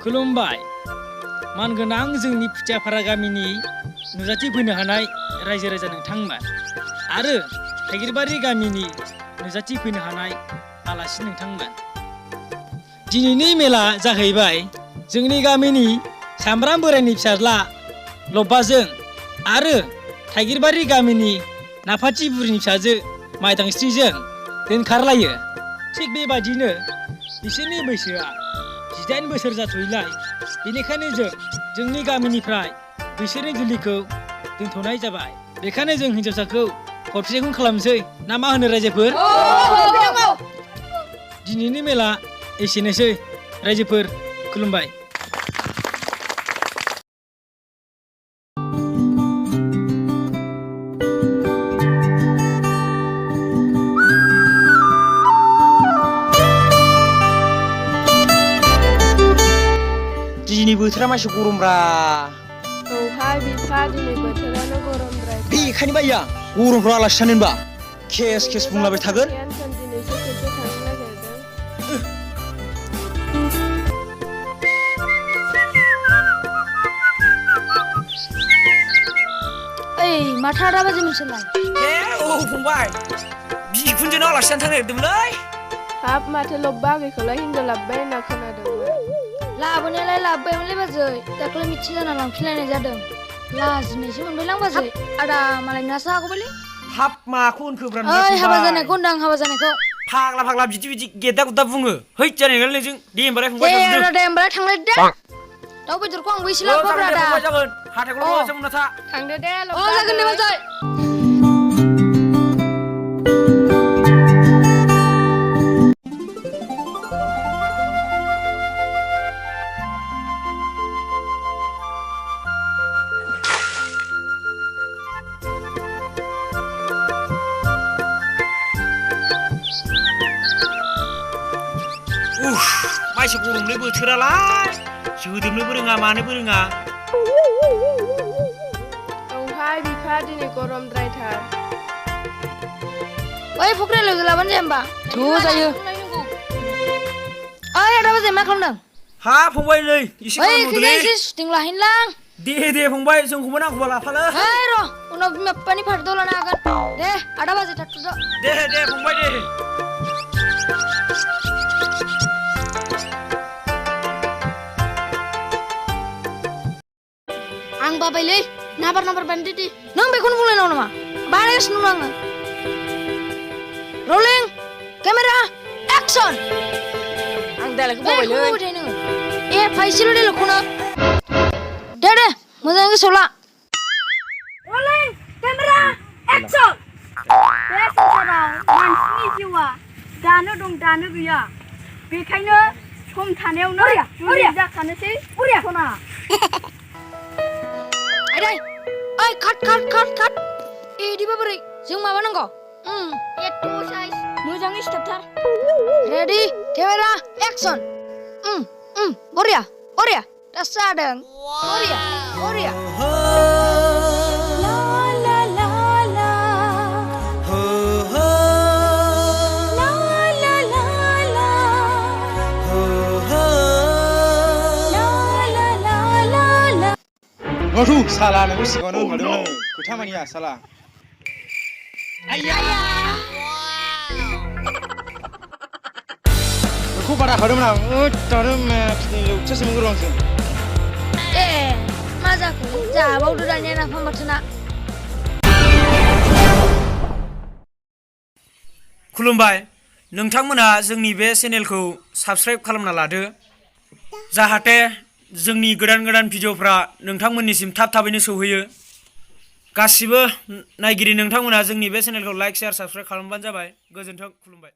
खुलुमबाय मानगोनां जोंनि फुथियाफारा गामिनि नुजाथि फैनो हानाय रायजो राजा नोंथांमोन आरो थाइगिरबारि गामिनि नुजाथि फैनो हानाय आलासि नोंथांमोन। दिनैनि मेला जाहैबाय जोंनि गामिनि सामब्राम बोराइनि फिसाज्ला लब्बाजों आरो थाइगिरबारि गामिनि नाफाथि बुरिनि फिसाजो माइदांस्रिजों दोनखारलायो। थिग बेबादिनो बिसोरनि बैसोआ 18 बोसोर जाथ'यैलाय बेनिखायनो जोंनि गामिनिफ्राय बिसोरनि जुलिखौ दोनथ'नाय जाबाय। बेखायनो जों हिन्जावसाखौ हरफिननायखौनो खालामनोसै ना मा होनो रायजोफोर? दिनैनि मेला एसेनोसै रायजोफोर खुलुमबाय। दिनै बोथोरा मासे गरमब्रा। औहाय बिफा दिनै बोथोरानो गरमद्राय। बेखायनो बायो आं गरमफ्राव आलासि जानो होनबा केस बुंलाबाय थागोन। दिनैसो खेबसे थांनो नागिरदों। ओइ माथो 8 बाजि मोनसोलाय? फंबाय बिखुनजोनाव आलासि जानो थांनो नागिरदोंमोनलै। हाब माथो लब्बा आगैखौलाय हिनजाव लाबोबाय होनना खोनादोंमोन। लाबोनायालाय लाबोबायमोनलै बाजै, दाख्लै मिथिं जाना लांफिनलायनाय जादों। लाजिनायसो मोनबायलां बाजै, आदा मालायनि नासो हागौबायलै। हाब माखौ होनखोब्रा नोंहा? ओइ हाबा जानायखौ होनदां, हाबा जानायखौ। फाग्ला बिदि गेद्दा गुद्दा बुङो। हैद जानाय नङालै नोंजों। दे होमबालाय फंबाय दे थांदो। दे होमबालाय थांलायदो दे। दाउ बेदरखौ आंबो एसे लाबोफाब्रा आदा। जागोन हाथायखौल' मोजां मोनना था। थांदो दे अ लब्बा जागोन दे बाजै। माइसो गरमलै बोथोरालाय, जोदोबनोबो रोङा मानोबो रोङा। औहाय बिफा दिनै गरमद्रायथार। ओइ फख्रियाव लोगो लाबानो जाया होमबा? ज' जायो। ओइ आदा बाजै मा खालामदों? हा फंबाय नै एसे ओइ खामानि खैजा मावदोंलै। एसे सुटिं लाहैनोलां। दे फंबाय जोंखौबो नांगौबा लाफालो। ओइ र' उनाव बिमा बिफानि फारदाव लानो हागोन। दे आदा बाजै थाथ'दो। दे फंबाय दे। आं बाबायलै नाबार बानायदो दे। नों बेखौनो बुंलायनांगौ नामा? बानायगासिनो दं आङो। रलिं केमेरा एक्सन। आं दालायखौ ओइ बावबायलै। खौ बावबाय नोङो? ए फाइसेल' दाइलगखौनो। दे मोजाङै गोसोआव ला। रलिं केमेरा एक्सन। बे संसाराव मानसिनि जिउआ दानो दं दानो गैया, बेखायनो सम थानायावनो जुलि जाखानोसै सना। आइदै ओइ काट। इदिबा बोरै? जों माबानांगौ। एथ' साइज मोजाङै सिथाबथार। Ready camera action. बरिया दासो जादों। बरिया Waduh, salah nih, sih kono nggak kita mania salah. Ayah. Aku pada kado mana? Taruh map nih, lucu sih mengurung sih. मा जाखो? जाबावदो दानिया नाफाम बाथोना। खुलुमबाय। नोंथांमोना जोंनि बे चेनेलखौ साबस्क्राइब खालामना लादो, जाहाथे जोंनि गोदान भिडिअफ्रा नोंथांमोननिसिम थाबैनो सौहैयो। गासिबो नायगिरि नोंथांमोना जोंनि बे चेनेलखौ लाइक शेयार साबस्क्राइब खालामबानो जाबाय। गोजोन्थों, खुलुमबाय।